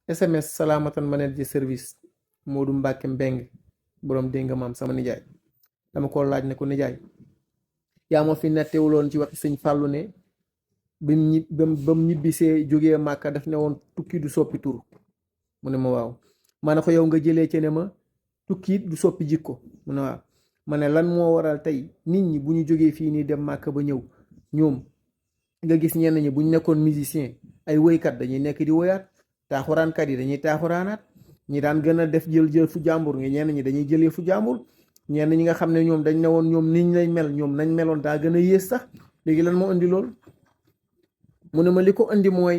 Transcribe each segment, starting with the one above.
SMS salaamatan manager service Modou Mbacke Mbeng borom dégg nga maam sama nijaay dama ko laaj ne ko nijaay yaa ma fi nettewuloon ci waxi sëñ Fàllu ne bam ñibbisee jógee Màkka daf ne woon tukki du soppi tur mu ne ma waaw ma ne ko yow nga jëlee ci ne ma tukki du soppi jikko mu ne waaw ma ne lan moo waral tey nit ñi bu ñu jógee fii nii dem Màkka ba ñëw ñoom nga gis ñenn ñi bu ñu nekkoon musicien ay woykat dañuy nekk di woyaat taaxuraankat yi dañuy taaxuraanaat ñi daan gën a def jël fu jàmbur nga ñenn ñi dañuy jëlee fu jàmbur ñenn ñi nga xam ne ñoom dañ ne woon ñoom niñ lay mel ñoom nañ meloon daa gën a yées sax léegi lan moo indi lool mu ne ma li ko indi mooy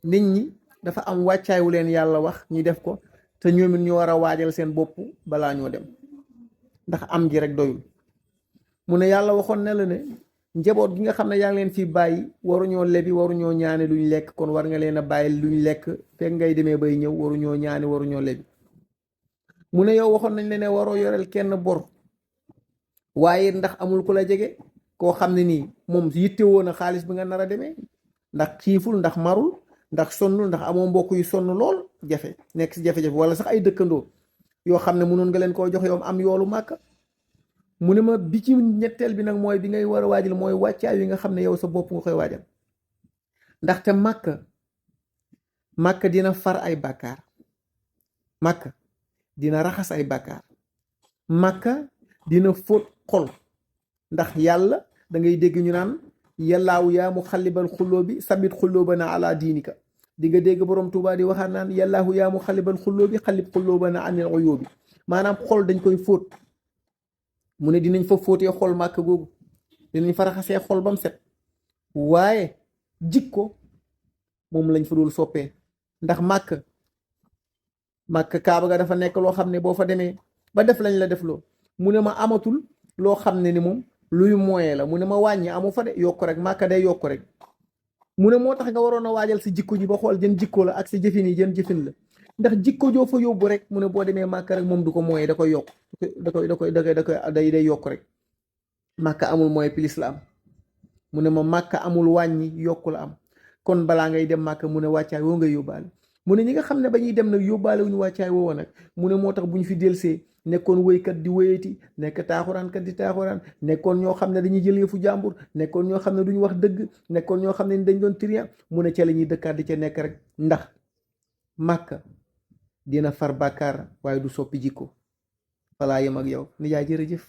nit ñi dafa am wàccaay wu leen yàlla wax ñi def ko te ñoom it ñu war a waajal seen bopp balaa ñoo dem ndax am gi rek doyul mu ne yàlla waxoon ne la ne njaboot gi nga xam ne yaa ngi leen fi bàyyi waruñoo lebi waruñoo ñaane luñ lekk kon war nga leen a bàyyi luñ lekk fekk ngay demee bay ñëw waruñoo ñaane waruñoo lebi mu ne yow waxoon nañ la ne waroo yoreel kenn bor waaye ndax amul ku la jege koo xam ne nii moom yittewoo na xaalis bi nga nar a demee ndax xiiful ndax marul ndax sonnul ndax amoo mbokk yu sonn lool jafe nekk si jafe-jafe wala sax ay dëkkandoo yoo xam ne mënoon nga leen koo jox yow am yoolu màkk mu ne ma bi ci ñetteel bi nag mooy bi ngay war a waajal mooy wàccaay yi nga xam ne yow sa bopp nga koy waajal ndaxte màkk dina far ay bàkkaar màkk dina raxas ay bàkkaar màkk dina fóot xol ndax yàlla da ngay dégg ñu naan yàllaawu yaa mu xallibal xulloo bi sabit xulloo ba na ala diinika di nga dégg borom Tuubaa di waxaat naan yàllaahu yaa mu xallibal xulloo bi xallib xulloo ba na anil uyoo bi maanaam xol dañ koy fóot mu ne dinañ fa fóotee xol màkk googu dinañ fa raxasee xol bam set waaye jikko moom lañ fa dul soppee ndax màkk kaaba ga dafa nekk loo xam ne boo fa demee ba def lañ la def loo mu ne ma amatul loo xam ne ni moom luy moyen la mu ne ma wàññi amu fa de yokk rek màkk day yokk rek mu ne moo tax nga waroon a waajal si jikko ji ba xool jën jikko la ak si jëfin yi jën jëfin la ndax jikko joo fa yóbbu rek mu ne boo demee màkk rek moom du ko moyen da koy yokk day yokk rek màkk amul moyen plus la am mu ne ma màkk amul wàññi yokku la am kon balaa ngay dem màkk mu ne wàccaay woo ngay yóbbaale mu ne ñi nga xam ne ba ñuy dem nag yóbbaale wuñu wàccaay woowa nag mu ne moo tax bu ñu fi delsee nekkoon wéykat di wéyati nekk taaxuraankat di taaxuraan nekkoon ñoo xam ne dañuy jël yëfu jàmbur nekkoon ñoo xam ne duñu wax dëgg nekkoon ñoo xam ne dañ doon trian mu ne ca la ñuy dëkkaat di ca nekk rek ndax màkk dina far bàkkaar waaye du soppi jikko falaa yem ak yow nijaay jërëjëf